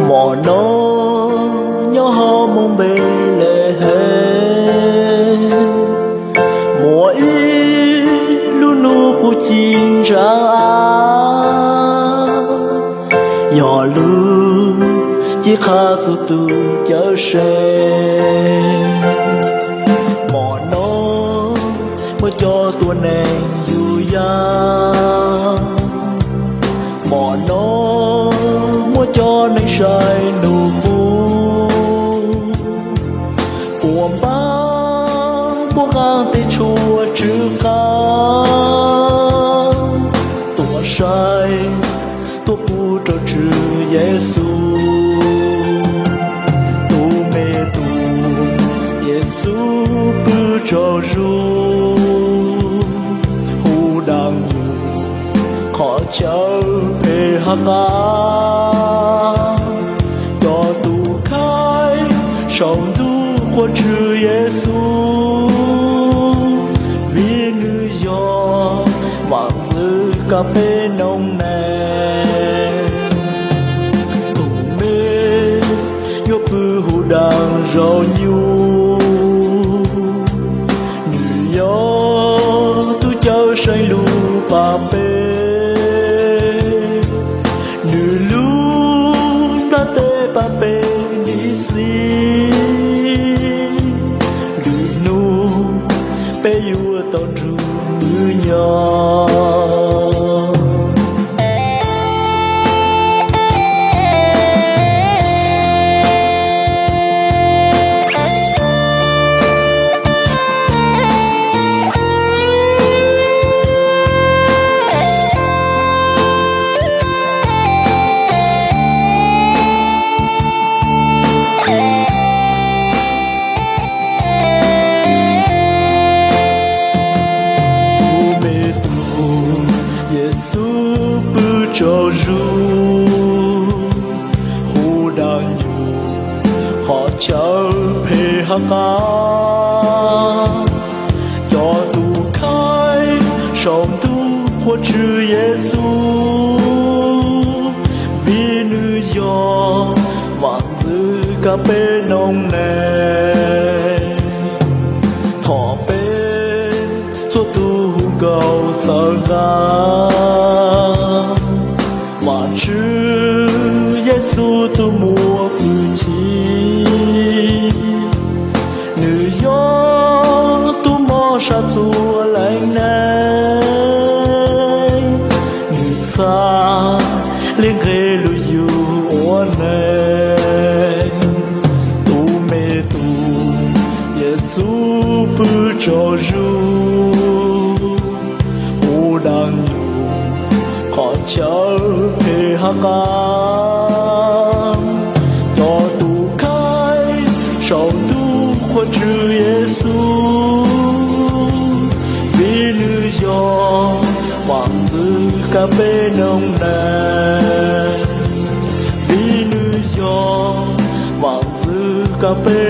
Mom no nyob hauv moos Npelehees, muaj ib lub ntuj qub ci ntsa av, yog lub ci qha txug tus Cawmseej. Mom no muaj cov tuab neeg yug yag, mom no muaj cov neeg saib nug qub, puas npaab puab qaab teb tshuaj tsw qab, tuaj saib tuaj pum rau Tswv Yexus. Tus me tub Yexus pw tsaug zug, hu daag nyug qhov chaw phem hab qab. Cov tub khaib saum ntuj qhuas Tswv Yexus, vim nws yog vaam ntxwv Kapenaum neeg. Tus me nyuam pw hu daag zaug nyug, nws yog tus Cawmseej lub paj peg, nws lub nplaj teb paj peg dim txij, lwm nub peb yuav tau nrug nws nyob. Tus me tub Yexus pw tsaug zug, hu daag nyug qhov chaw phem hab qab. Cov tub khaib saum ntuj qhuas Tswv Yexus, vim nws yog vaam ntxwv Kapenaum neeg. Thaum peb txhua tug hu nkaus txhawb nqa Vaajtswv Yexus tug muaj fwj chim, nws yog tug mob sab txhua leej neeg, nws txha le nqe lug yug ua neeg. Tus me tub Yexus pw tsaug zug, hu daag nyug qhov chaw phem hab qab. Cov tub khaib saum ntuj qhuas Tswv Yexus, vim nws yog vaam ntxwv Kapenaum neeg, vim nws yog vaam ntxwv Kapenaum